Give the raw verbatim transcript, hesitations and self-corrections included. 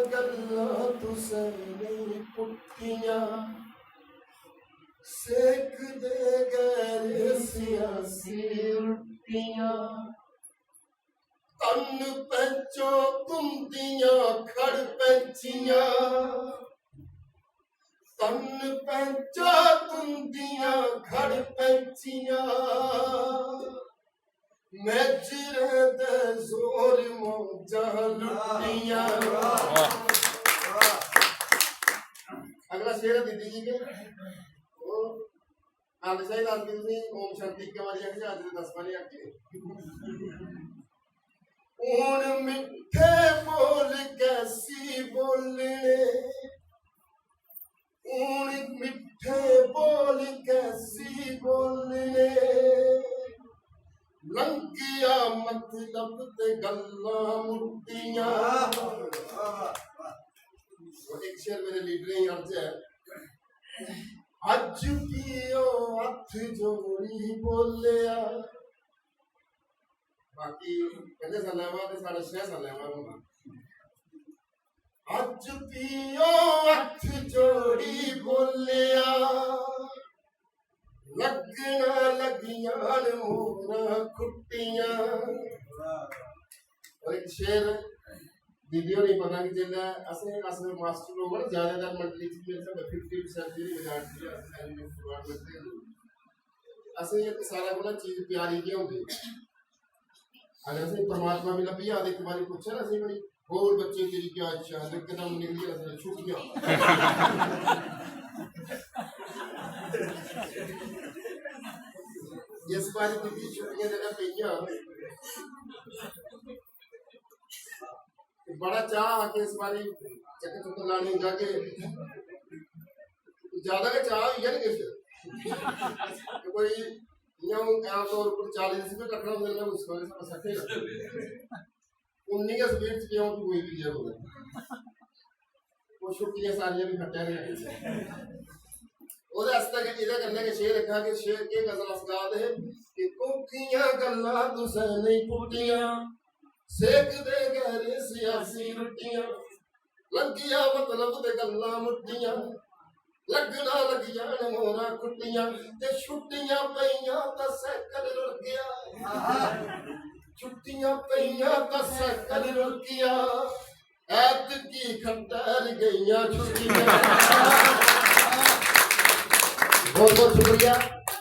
गल्लां तुसें नेईं पुट्टियां, सेकदे गैर सियासी रुट्टियां। तन पैंचो तुंदियां खड़ पैंचियां, तन पैंचो तुंदियां खड़ पैंचियां, मेजरे दे जोर मौजां लुट्टियां। अगला शेर है दीदी जी के, वो नाले शाही लाल की तुसें ओम शांति इक्कै बारी आखी, अज्ज ते दस बारी आखी। हून मिट्ठे बोल कैसी बोलने, हून मिट्ठे बोल कैसी बोलने, लंघिया मतलब ते गल्लां मुट्टियां। और एक शेर मेरे लीडरें गी अर्ज है, अज्ज भी ओह् हत्थ जोड़ी बोलेआ। बाकी पंजें सालें बाद ते साढ़े छें सालें बाद होना। अज्ज भी ओह् हत्थ जोड़ी बोलेआ, लग्गना लगियां न मोरां खुट्टियां। और एक शेर दीदी होरें पता कि जेल्लै असें, अस मास्टर लोक ना, ज्यादातर मंडली च मेरे स्हाबै फिफ्टी परसेंट जेह्ड़ी मेजॉरिटी ऐ, अस एलिमेंट डिपार्टमेंट दे लोक। असें इक सारें कोला चीज प्यारी केह् होंदी? अगर असें परमात्मा बी लब्भी जा ते इक बारी पुच्छे ना असें बड़ी, "होर बच्चे तेरी क्या इच्छा है?" ते इकदम निकली जाना साढ़े छुट्टियां। इस बारी दीदी छुट्टियां जेल्लै पेइयां, ते बड़ा चाऽ हा कि इस बारी चक्कर चुक्कर लाने गी जागे। ज्यादा गै चाऽ होई गेआ ना किश। ते कोई इ'यां हून आमतौर उप्पर चाली दसंबर रक्खना होंदा, में उस बारी साढ़ा सट्ठे रक्खे। उन्नी गै स्पीड च गेआ, कोई बी गेआ होंदा। ओह् छुट्टियां सारियां बी खट्टै गै। ओह्दे आस्तै गै, एह्दे कन्नै गै शेर रक्खा कि शेर केह् गजल अस गा दे हे कि कोकियां गल्लां तुसें नेईं पुट्टियां, सेकदे गैर सियासी रुट्टियां, लग्गिया मतलब ते गल्लां मुट्टियां, लग्गना लग्गियां न मोरां खुट्टियां, ते छुट्टियां पेइयां तां सैकल रुल गेआ। छुट्टियां पेइयां तां सैकल रुल गेआ, ऐतकी खट्टर गइयां छुट्टियां। बहुत बहुत शुक्रिया।